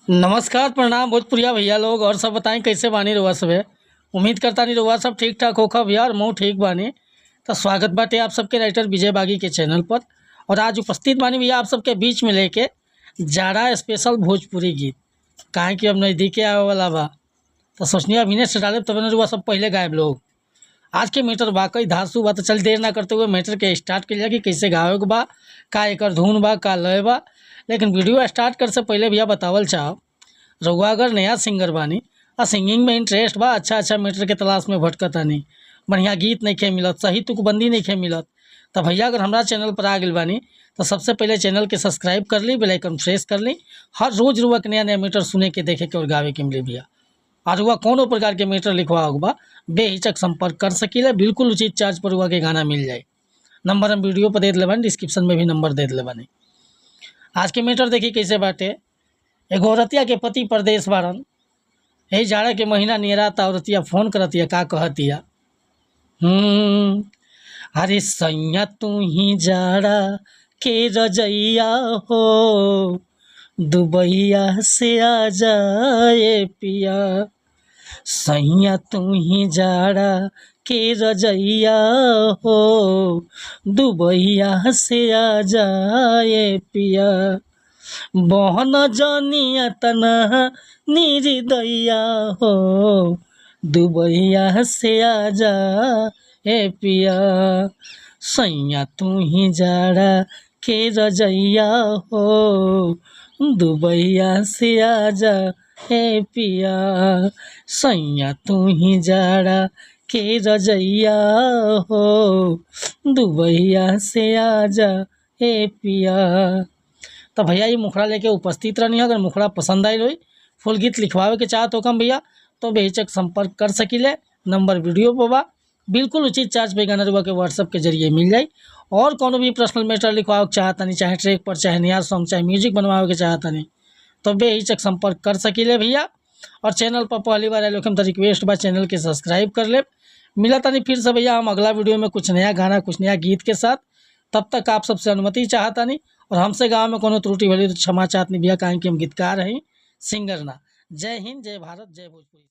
नमस्कार, प्रणाम भोजपुरिया भैया लोग। और सब बताएं, कैसे बानी रउआ सभे? उम्मीद करता नहीं रउआ सब ठीक ठाक होखब भैया और मऊ ठीक बानी। तो स्वागत बाटे आप सबके राइटर विजय बागी के चैनल पर। और आज उपस्थित बानी भैया आप सबके बीच में लेके जाड़ा स्पेशल भोजपुरी गीत। काहे कि अब नज़दीके आवे वाला बा, तो सोचनी अभिनय से डाले तब रउआ सब पहले गायब लोग। आज के मैटर वाकई धांसू बा। तो चल देर ना करते हुए मैटर के स्टार्ट कइल जाए कि कैसे गावे के बा, का एकर धुन बा, का लय बा। लेकिन वीडियो स्टार्ट कर से पहले भैया बतावल चाहब, रउआ अगर नया सिंगर बानी आ सिंगिंग में इंटरेस्ट बा, अच्छा अच्छा मैटर के तलाश में भटकतानी, बढ़िया गीत नइखे मिलत, सही तुकबंदी नइखे मिलत, त भैया अगर हमरा चैनल पर आ गइल बानी तो सबसे पहले चैनल के सब्सक्राइब कर ली, बेल आइकन प्रेस कर ली। हर रोज़ रुआ के नया नया मैटर सुने के, देखे के और गावे के मिली भैया। और रुआ कोनो प्रकार के मैटर लिखवावे के बा, बेहिचक संपर्क कर सकीला। बिल्कुल उचित चार्ज पर रुआ के गाना मिल जाए। नंबर हम वीडियो पर दे दिले बानी, डिस्क्रिप्शन में भी नंबर दे दिले बानी। आज के मैटर देखी कैसे बाटे। एगो औरतिया के पति परदेश बाड़न। यही जाड़ा के महीना नियराता, औरतिया फोन करतिया, का कहतिया? अरे सैया तू ही जाड़ा के रजैया हो, दुबैया से आ जाए पिया। सैया तू ही जाड़ा के रजैया हो, दुबैया से आ जाए पिया। बहन जनिया तना निर्दया हो, दुबैया से आ जा हे पिया। सैया तू ही जाड़ा के रजैया हो, दुबैया से आ जा हे पिया। सैया तू ही जाड़ा के रजैया हो, दुबैया से आ जा हे पिया। तो भैया ये मुखड़ा लेके उपस्थित रहनी है। अगर मुखड़ा पसंद आयल होई, फुल गीत लिखवावे के चाहत हो कम भैया, तो बेहिचक संपर्क कर सकीले। नंबर वीडियो पर बा। बिल्कुल उचित चार्ज पे गाना रुआ के व्हाट्सअप के जरिए मिल जाई। और कोनो भी पर्सनल मैटर लिखवावे के चाहतानी, चाहे ट्रैक पर, चाहे नया सॉन्ग, चाहे म्यूजिक बनवावे के चाहतानी, तो बेहिचक संपर्क कर सकीले भैया। और चैनल पर पहली बार आए तो रिक्वेस्ट बा, चैनल के सब्सक्राइब कर ले। मिला तानी फिर से भैया हम अगला वीडियो में कुछ नया गाना, कुछ नया गीत के साथ। तब तक आप सबसे अनुमति चाहतानी। और हमसे गाँव में कोनो त्रुटि भली तो क्षमा चाहतनी भैया, काहे कि हम गीतकार हैं, सिंगर ना। जय हिंद, जय भारत, जय भोजपुरी।